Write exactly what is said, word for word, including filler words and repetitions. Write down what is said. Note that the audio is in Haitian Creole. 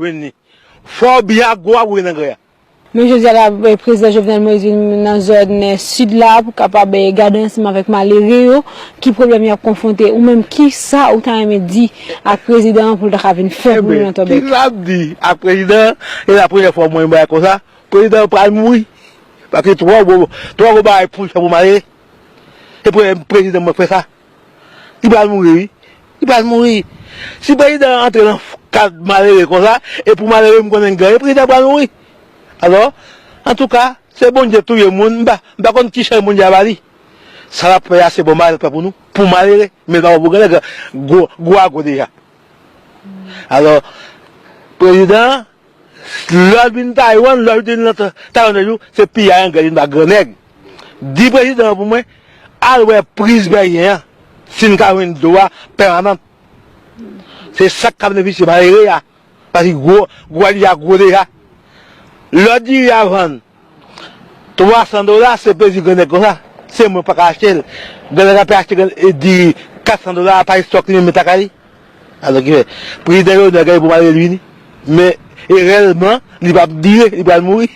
Vin ni. Fò w byen ak gwo a pou vin angrè a. Men jodi a la, prezidan Jovenel Moïse vin nan zòn sid la pou kapab gade ansanm avèk malere yo ki pwoblèm y ap konfwonte, ou menm ki sa ou ta renmen di ak prezidan an pou l ta ka vin fè pou nou nan Tòbèk. Ki sa m di ak prezidan an? E la premyè fwa mwen bagay konsa. Prezidan an pral mouri. Paske twò gwo twò gwo bagay pou l fè pou malere. Se premye prezidan mwen k fè sa. Li pral mouri wi. Li pral mouri. Si prezidan an antre nan kad malere konsa, e pou malere m konnen l genyen, prezidan pral mouri. Alò, antouka, se Bondye k touye moun, m pa, m pa konn ki chay Bondye a ba li. Sa l ap fè a se bon bagay l ap fè pou nou, pou malere, men l pa bon pou grannèg, gwo, gwo a gwo deja. Alò, prezidan an, lè l vin Taiwan, lè l vin nan Taiwan yon jou, se piyay anglè li vin ba grannèg. Di prezidan an pou mwen, al wè priz Bèyen an, si n ka jwenn dlo a pèmanan. Se sa k ka benefisye malere a, paske gwo, gwo a deja gwo deja. Lè diri a vann twa san dola, se plezi grannèg konsa. Se mwen pa ka achte l. Grannèg ap achte diri kat san dola, pa estòk li menm lakay li. Alò ki fè, prezidan Jovenel genyen pou malere l vini. Men, e rèlman, li p ap dire, li pral mouri.